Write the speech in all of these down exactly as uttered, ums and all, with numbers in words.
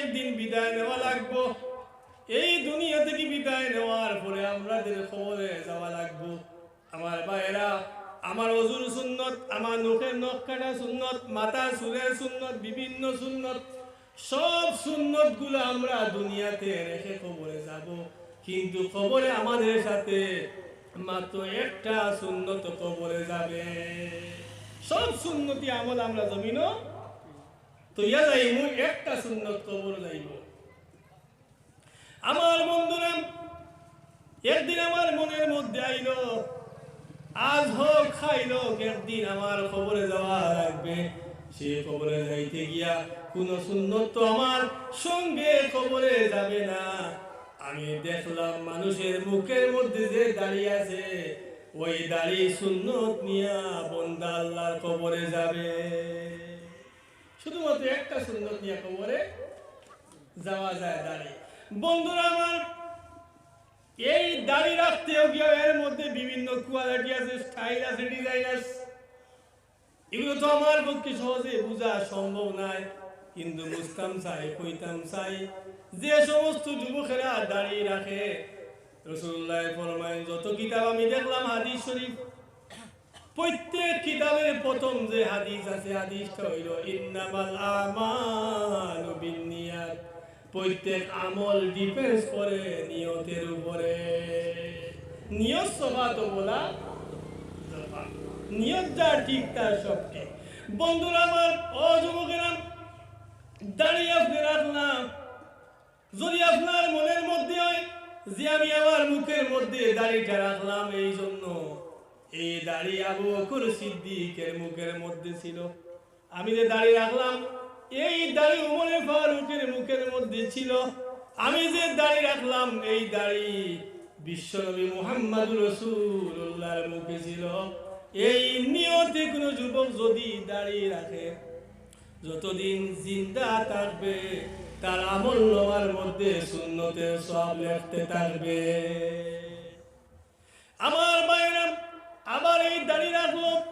একদিন বিদায় নেওয়া লাগবো। এই দুনিয়া থেকে বিদায় নেওয়ার পরে আমরাদের কবরে যাওয়া লাগবো। আমার ভাইয়েরা, আমার অজুর সুন্নত, আমার নখের নখ কাটা সুন্নত, মাথার চুলের সুন্নত, বিভিন্ন সুন্নত, সব সুন্নতগুলা আমরা দুনিয়াতে রেখে কবরে যাব, কিন্তু কবরে আমাদের সাথে মাত্র একটা সুন্নত কবরে যাবে। সব সুন্নতি আমল আমরা জমিনো থইয়া যাইমু, একটা সুন্নত কবরে যাইব। আমার বন্ধুরা, একদিন আমার মনের মধ্যে আইলো, আজ হোক কাইল হোক, একদিন আমার কবরে যাওয়া লাগবে। সেই কবরে যাইতে গিয়া কোনো সুন্নত তো আমার সঙ্গে কবরে যাবে না। আমি দেখলাম মানুষের মুখের মধ্যে যে দাড়ি আছে, ওই দাড়ি সুন্নত নিয়া বন্দা আল্লাহর কবরে যাবে। শুধুমাত্র একটা সুন্নত নিয়া কবরে যাওয়া যায়, দাড়ি। বন্ধুরা আমার, এই দাড়ি রাখতেও গিয়া এর মধ্যে বিভিন্ন কোয়ালিটি আছে, স্টাইল আছে, ডিজাইন আছে। এগুলো তো আমার পক্ষে সহজে বোঝা সম্ভব নয়, কিন্তু বুঝতাম চাই, কইতাম চাই, যে সমস্ত যুবকেরা দাড়ি রাখে, রাসূলুল্লাহ ফরমায়, যত কিতাব আমি দেখলাম হাদিস শরীফ, প্রত্যেক কিতাবের প্রথম যে হাদিস আছে, হাদিসটা হইল, "ইন্নামাল আমালু বিন্নিয়াত।" প্রত্যেক আমল ডিপেন্ডস করে নিয়তের উপরে। নিয়ত সফা তো বলা, নিয়ত যার ঠিক তার সব ঠিক। বন্ধুরা আমার, ও যুবকেরা, দাড়ি আপনি রাখলাম, যদি আপনার মনের মধ্যে হয় যে আমি আমার মুখের মধ্যে দাড়িটা রাখলাম এই জন্য, এই দাড়ি আবু বকর সিদ্দিকের মুখের মধ্যে ছিল, আমি যে দাড়ি রাখলাম এই দাড়ি উমরে ফারুকের মুখের মধ্যে ছিল, আমি যে দাড়ি রাখলাম এই দাড়ি বিশ্বনবী মুহাম্মাদুর রাসূলুল্লাহর মুখে ছিল, এই নিয়তে কোনো যুবক যদি দাড়ি রাখে, যতদিন জিন্দা থাকবে, তার আমল নামার মধ্যে সুন্নতের সওয়াব লেখতে থাকবে। আমার ভাইরা, আবার এই দাড়ি রাখলো,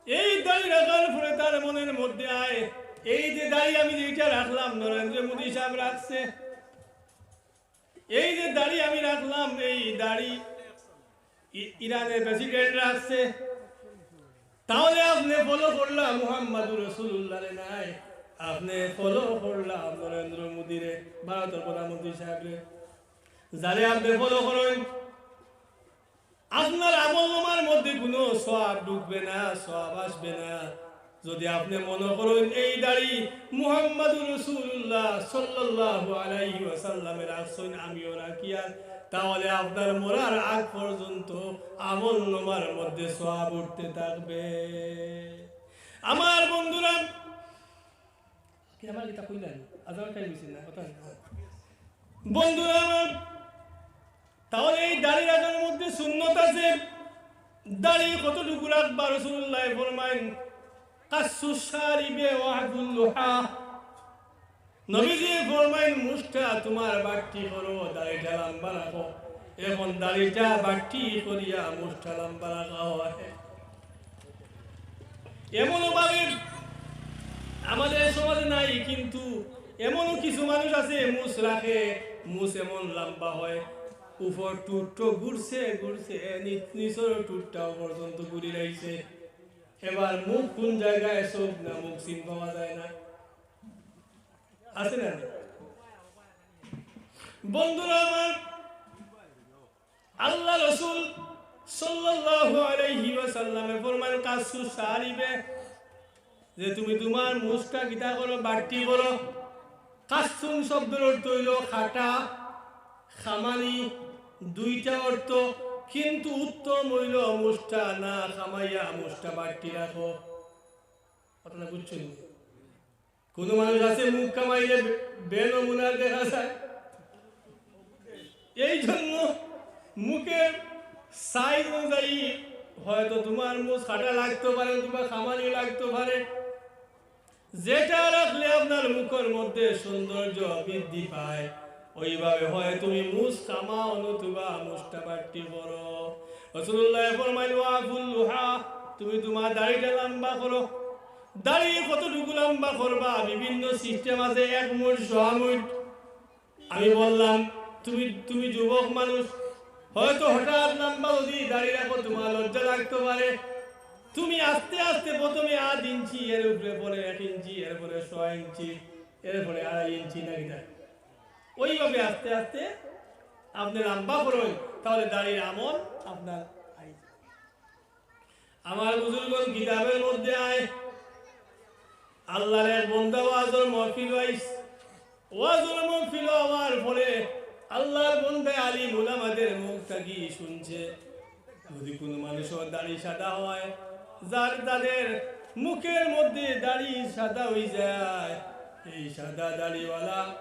এই দাড়ি রাখার পরে তার মনের মধ্যে আয়, এই যে দাড়ি আমি যেটা রাখলাম, নরেন্দ্র মোদী সাহেব রাখছে, এই যে দাড়ি আমি রাখলাম, এই দাড়ি ই-, ইরানের প্রেসিডেন্ট রাখছে, তাহলে আপনি ফলো করলা মুহাম্মাদুর রাসূলুল্লাহরে নাই, আপনি ফলো করলা নরেন্দ্র মোদীরে, ভারতের প্রধানমন্ত্রী সাহেবরে। যারে আপনি ফলো করেন, আপনার আমল নামার মধ্যে কোনো সওয়াব ঢুকবে না, সওয়াব আসবে না। যদি আপনি মনে করেন এই দাড়ি মুহাম্মাদুর রাসূলুল্লাহ সাল্লাল্লাহু আলাইহি ওয়াসাল্লামে রাখছেন, আমিও রাখিয়ার, তাহলে আপনার মরার আগ পর্যন্ত আমল নামার মধ্যে সওয়াব উঠতে থাকবে। আমার বন্ধুরা, কি আমার কিতা কইলেন? আজান টাইম হইছে না, কথা বন্ধুরা আমার, তাহলে এই দাড়ি রাখার মধ্যে সুন্নত আছে। দাড়ি কতটুকু রাখবা? রাসূলুল্লাহ ফরমাইন, "কাসসু শারিবে ওয়া হাফুল লুহা।" নবীজি ফরমাইন, "মুছটা তোমার বাট্টি করো, দাড়িটা লম্বা রাখো।" এখন দাড়িটা বাট্টি করিয়া মুছটা লম্বা রাখা হয়। এমনও ভাবে আমাদের সমাজে নাই, কিন্তু এমনও কিছু মানুষ আছে, মুছ রাখে, মুছ এমন লম্বা হয়, উপর টুটটো ঘুরছে, ঘুরছে, নি-, নিচর টুটটাও পর্যন্ত ঘুরি রইছে। এবার মুখ কোন জায়গায়, চোখ না মুখ চিন পাওয়া যায় না, আছে না? বন্ধুরা আমার, আল্লাহ রসুল সাল্লাল্লাহু আলাইহি ওয়াসাল্লামে ফরমান, "কাসসু শারিবে", যে তুমি তোমার মুছটা কিতা করো, বাট্টি করো। কাসসুন শব্দের অর্থ হইল কাটা, কামানি, দুইটা অর্থ, কিন্তু উত্তম হইল মুছটা না কামাইয়া মুছটা বাট্টি রাখো। আপনারা বুঝছেন? কোনো মানুষ আছে মুখ কামাইলে বে-, বেনমুনা দেখা যায়। এই জন্য মুখের সাইজ অনুযায়ী হয়তো তোমার মুছ কাটা লাগতে পারে, তোমার কামানি লাগতে পারে। যেটা রাখলে আপনার মুখের মধ্যে সৌন্দর্য বৃদ্ধি পায়, ওইভাবে হয় তুমি মুছ কামাও নতুবা মুছটা বাট্টি করো। রাসূলুল্লাহ ফরমাইল, "ওয়াফুল লুহা", তুমি তোমার দাড়িটা লম্বা করো। দাড়ি কতটুকু লম্বা করবা, বিভিন্ন সিস্টেম আছে, এক মুঠ, সোয়া মুঠ। আমি বললাম, তুমি তুমি যুবক মানুষ, হয়তো হঠাৎ লম্বা যদি দাড়ি রাখো, তোমার লজ্জা লাগতে পারে। তুমি আস্তে আস্তে প্রথমে আধ ইঞ্চি, এর উপরে পরে এক ইঞ্চি, এরপরে সোয়া ইঞ্চি, এরপরে আড়াই ইঞ্চি, নাকি না? ওইভাবে আস্তে আস্তে আপনি লম্বা করইন, তাহলে দাড়ির আমল আপনার আই। আমার বুজুর্গন, কিতাবের মধ্যে আয়, আল্লাহর এক বন্দা ওয়াজর মহফিল আইস, ওয়াজর মহফিল আওয়ার পরে আল্লাহর বন্দা আলিম উলামাদের মুখ থাকি শুনছে, যদি কোনো মানুষর দাড়ি সাদা হয়, যার, যাদের মুখের মধ্যে দাড়ি সাদা হয়ে যায়, এই সাদা দাড়িওয়ালা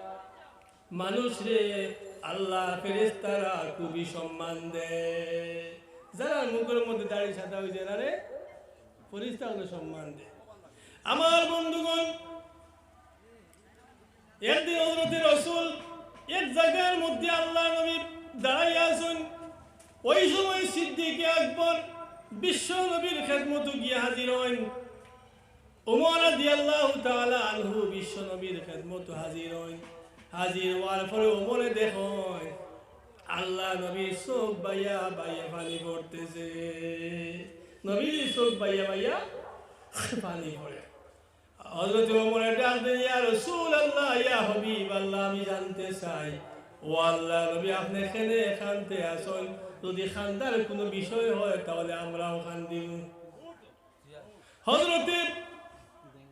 মানুষরে আল্লাহ ফেরেশতারা খুবই সম্মান দেয়। যারা মুখের মধ্যে দাড়ি সাদা হয়ে যায়, তারে ফেরেশতাগুলো সম্মান দেয়। আমার বন্ধুগণ, একদিন হযরতে রসুল এক জায়গার মধ্যে আল্লাহ নবী দাঁড়াইয়া আছেন। ওই সময় সিদ্দিকে আকবর বিশ্ব নবীর খেদমতো গিয়ে হাজির হন। ওমর রাদিয়াল্লাহু তাআলা আনহু বিশ্ব নবীর খেদমতো হাজির হন। হাজির হওয়ার পরে ওমরে দেখেন আল্লাহ নবীর চোখ বাইয়া বাইয়া পানি পড়তেছে। নবীর চোখ বাইয়া বাইয়া পানি পড়ে। হযরত ওমরে ডাক দেন, "ইয়া রাসূলুল্লাহ, ইয়া হাবিবাল্লাহ, আমি জানতে চাই, ও আল্লাহ নবী, আপনি কেনে কানতে আছেন? যদি কান্দার কোনো বিষয় হয়, তাহলে আমরাও কান্দিমু।" হযরতে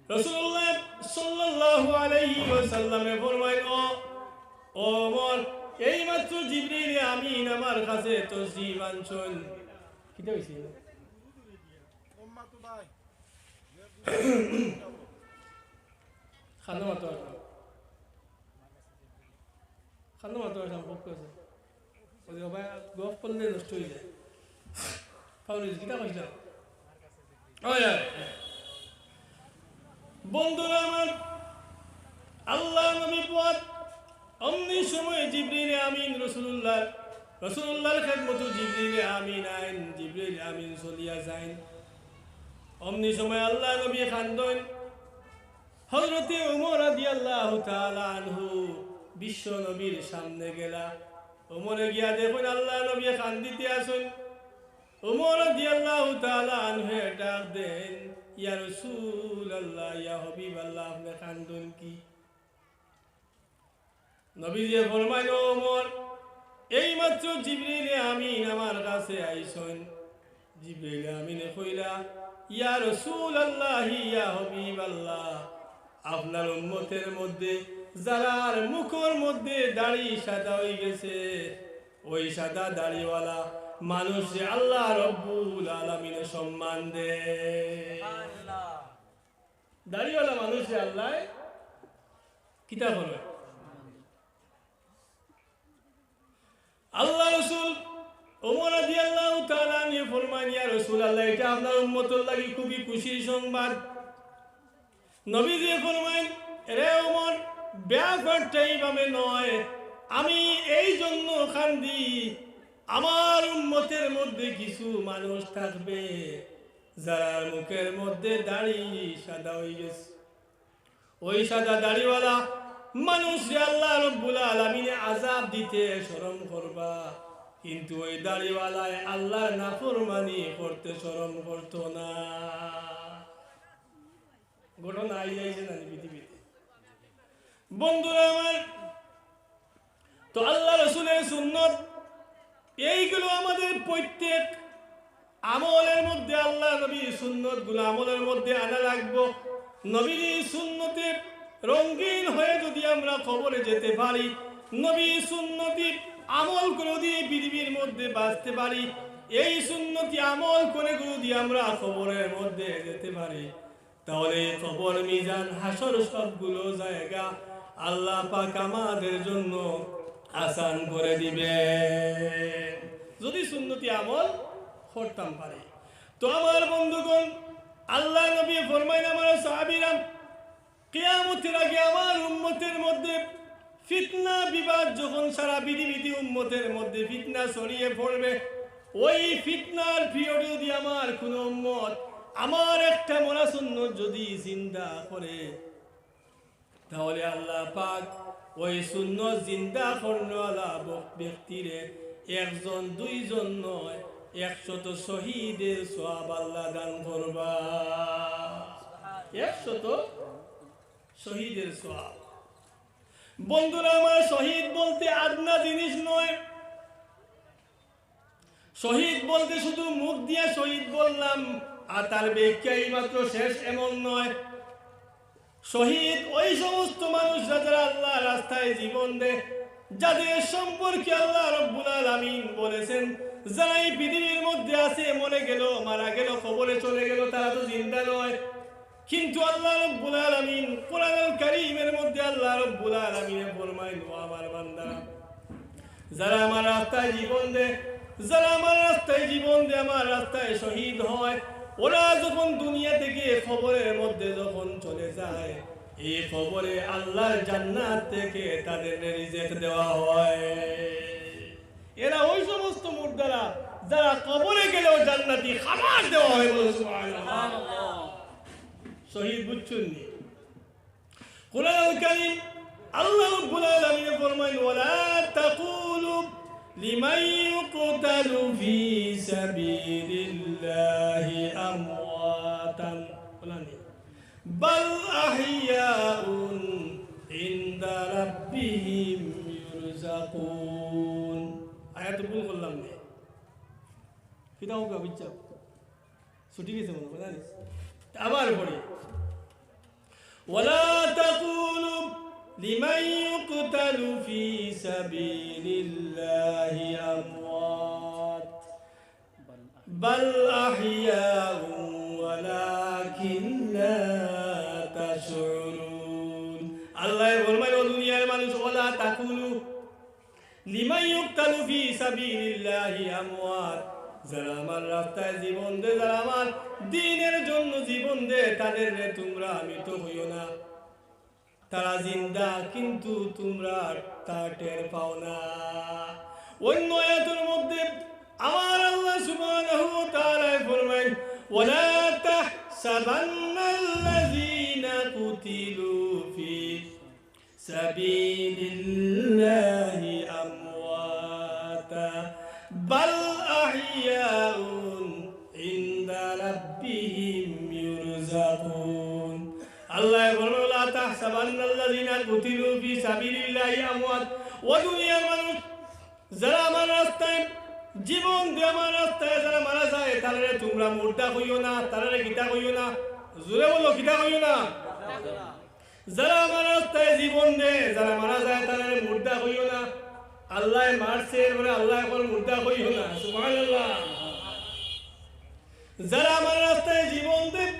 রাসূলুল্লাহ সাল্লাল্লাহু আলাইহি ওয়াসাল্লামে ফরমাইল, "ও, ও ওমর, এইমাত্র জিবরিল আমিন আমার কাছে তশরিফ আনছইন।" কিতা হইছে? খানো মাতো আসলাম। খানো মাতো আসলাম, খুব কইছে। ওই যে ভাই, গফ করলে নষ্ট হয়ে যায়। ফাউল হইছে, কিতা কইছিলাম? ওই আর। বন্ধুরা আমার, আল্লাহ নবী পথ, অমনি সময় জিবরিল আমিন রাসূলুল্লাহ, রাসূলুল্লাহর খেদমতো জিবরিল আমিন আইন, জিবরিল আমিন চলিয়া যাইন। অমনি সময় আল্লাহ নবী কান্দইন। হযরতে ওমর রাদিয়াল্লাহু তাআলা আনহু বিশ্ব নবীর সামনে গেলা। ওমরে গিয়া দেখইন আল্লাহ নবী কান্দিতে আছেন। ওমর রাদিয়াল্লাহু তাআলা আনহু ডাক দেন, "ইয়া রাসূলুল্লাহ, ইয়া হাবিবাল্লাহ, আপনি কান্দইন কি?" নবীজি ফরমাইল, "ও ওমর, এইমাত্র জিবরিল আমিন আমার কাছে আইছইন।" জিবরিল আমিনে কইলা, "ইয়া রাসূলুল্লাহ, ইয়া হাবিবাল্লাহ, আপনার উম্মতের মধ্যে যারার মুখর মধ্যে দাড়ি সাদা হয়ে গেছে, ওই সাদা দাড়িওয়ালা মানুষরে আল্লাহ রব্বুল আলামিনে সম্মান দেয়।" দাড়িওয়ালা মানুষরে আল্লাহ কিতা করে? আল্লাহ রসুল ওমর রাদিয়াল্লাহু তাআলা আনহু ফরমান, "ইয়া রাসূলুল্লাহ, এটা আপনার উম্মতর লাগি খুবই খুশির সংবাদ।" নবীজি ফরমান, "রে ওমর, ব্যাপারটা এইভাবে নয়, আমি এই জন্য কান্দি, আমার উম্মতের মধ্যে কিছু মানুষ থাকবে, যারার মুখের মধ্যে দাড়ি সাদা হয়ে গেছে।" ওই সাদা দাড়িওয়ালা মানুষরে আল্লাহ রব্বুল আলামিনে আযাব দিতে শরম করবা, কিন্তু ওই দাড়িওয়ালায় আল্লাহর নাফরমানি করতে শরম করতো না। ঘটনা আই যাইছে না পৃথিবীতে? বন্ধুরা আমার, তো আল্লাহ রসুলের সুন্নত এইগুলো আমাদের প্রত্যেক আমলের মধ্যে, আল্লাহ নবীর সুন্নতগুলো আমলের মধ্যে আনা লাগবো। নবীর সুন্নতে রঙিন হয়ে যদি আমরা কবরে যেতে পারি, নবীর সুন্নতি আমল করে যদি এই পৃথিবীর মধ্যে বাঁচতে পারি, এই সুন্নতি আমল করে যদি আমরা কবরের মধ্যে যেতে পারি, তাহলে এই কবর, মিজান, হাশর সবগুলো জায়গা আল্লাহ পাক আমাদের জন্য আসান করে দিবে, যদি সুন্নতি আমল করতাম পারি। তো আমার বন্ধুগণ, আল্লাহ নবী ফরমাইন, আমার সাহাবীরা, কিয়ামতের আগে আমার উম্মতের মধ্যে ফিতনা বিবাদ যখন সারা পৃথিবীতে উম্মতের মধ্যে ফিতনা ছড়িয়ে পড়বে, ওই ফিতনার পিরিয়ডে যদি আমার কোনো উম্মত আমার একটা মরা সুন্নত যদি জিন্দা করে, তাহলে আল্লাহ পাক ওই সুন্নত জিন্দা করনেওয়ালা ব-, ব্যক্তিরে একজন দুইজন নয়, একশত শহীদের সওয়াব আল্লাহ দান করবা। একশত শহীদের সওয়াব। বন্ধুরা আমার, শহীদ বলতে আদনা জিনিস নয়। শহীদ বলতে শুধু মুখ দিয়া শহীদ বললাম আর তার ব্যাখ্যা এই মাত্র শেষ, এমন নয়। শহীদ ওই সমস্ত মানুষরা যারা আল্লাহর রাস্তায় জীবন দেয়, যাদের সম্পর্কে আল্লাহ রব্বুল আলামিন বলেছেন, যারা এই পৃথিবীর মধ্যে আছে, মরে গেল, মারা গেল, কবরে চলে গেল, তারা তো জিন্দা নয়। কিন্তু আল্লাহ রব্বুল আলামিন কোরআনুল কারীমের মধ্যে আল্লাহ রব্বুল আলামিনে ফরমাইল, "ও আমার বান্দারা, যারা আমার রাস্তায় জীবন দেয়, যারা আমার রাস্তায় জীবন দেয়, আমার রাস্তায় শহীদ হয়, ওরা যখন দুনিয়া থেকে কবরের মধ্যে যখন চলে যায়, এই কবরে আল্লাহর জান্নাত থেকে তাদের রিজিক দেওয়া হয়।" এরা ওই সমস্ত মুর্দারা যারা কবরে গেলেও জান্নাতি, খাবার দেওয়া হয়, বলো সুবহানাল্লাহ। শহীদ বুঝছইন নি? কোরআনুল কারীম আল্লাহ রাব্বুল আলামিন ফরমাইন, "ওয়ালা তাকুলু লিমান ইউকতালু ফি সাবিলিল্লাহি আমওয়াতান।" বলেন, "বাল আহইয়াউন ইনদা রাব্বিহিম ইউরযাকুন।" আয়াত ভুল করলাম নি? কিতা হোক, বুঝছো? ছুটি গেছে মনে হয়, জানিস? আবার পড়ি। "ওয়ালা তাকুলু লিমান ইউকতালু ফি সাবিলিল্লাহি আমওয়াত, বাল আহইয়াউন ওয়ালাকিন লা তাশউরুন।" আল্লাহ ফরমায়, "ও দুনিয়ার মানুষ, ওয়ালা তাকুলু লিমান ইউকতালু ফি সাবিলিল্লাহি আমওয়াত।" যারা আমার রাস্তায় জীবন দে, যারা আমার দ্বীনের জন্য জীবন দে, তাদেররে তুমরা মৃত কইও না। তারা জিন্দা, কিন্তু তুমরা তা টের পাও না। অন্য আয়াতের মধ্যে আমার আল্লাহ সুবহানাহু ওয়া তাআলা ফরমাইন, "ওয়ালা তাহসাবান্নাল্লাযীনা কুতিলু ফি সাবিলিল্লাহি আমওয়াতা, বাল আহইয়াউন ইনদা রাব্বিহিম ইউরযাকুন।" আল্লাহ বলেন, "লা তাহসাবান্নাল্লাযীনা কুতিলু ফি সাবিলিল্লাহি আমওয়াত।" ও দুনিয়ার মানুষ, যারা আমার রাস্তায় জীবন দে, আমার রাস্তায় যারা মারা যায়, তারারে তুমরা মুর্দা কইও না, তারারে কিতা কইও না। জোরে বলো, কিতা কইও না? যারা আমার রাস্তায় জীবন দে, যারা মারা যায়, তারারে মুর্দা কইও না। আল্লায় মারছে, এরপরে আল্লায় কইন মুর্দা কইও না। সুবহানাল্লাহ। যারা আমার রাস্তায় জীবন দে,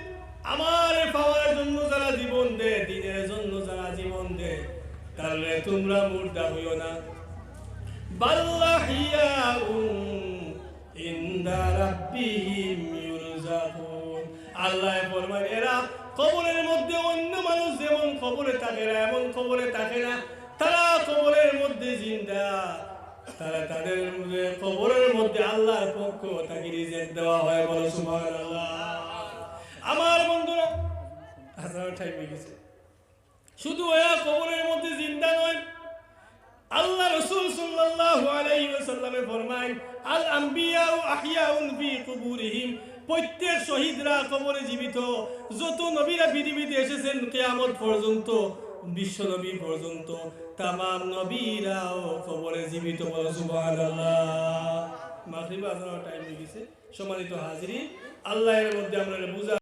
আমারে পাওয়ার জন্য যারা জীবন দে, দ্বীনের জন্য যারা জীবন দে, তারারে তুমরা মুর্দা কইও না। বাল আহইয়াউন ইনদা রাব্বিহিম ইউরযাকুন। আল্লায় ফরমাইন, এরা কবরের মধ্যে অন্য মানুষ যেমন কবরে থাকে না, এমন কবরে থাকে না। তারা কবরের মধ্যে জিন্দা। তারা তাদের মধ্যে, কবরের মধ্যে আল্লাহর পক্ষ থাকি রিজিক দেওয়া হয়। বলো সুবহানাল্লাহ। আমার বন্ধুরা, আজানর টাইম অই গেছে। শুধু এরা কবরের মধ্যে জিন্দা নয়, আল্লাহ রাসূল সাল্লাল্লাহু আলাইহি ওয়াসাল্লামে ফরমাইন, "আল আম্বিয়াউ আহইয়াউন ফি কুবুরিহিম।" প্রত্যেক শহীদরা কবরে জীবিত। যত নবীরা পৃথিবীতে এসেছেন কিয়ামত পর্যন্ত, বিশ্ব নবী পর্যন্ত, তামাম নবীরাও কবরে জীবিত। বলো সুবহানাল্লাহ। মাগরিব আজানর টাইম অই গেছে। সম্মানিত হাজিরিন, আল্লাহ এর মধ্যে আমরারে বুঝা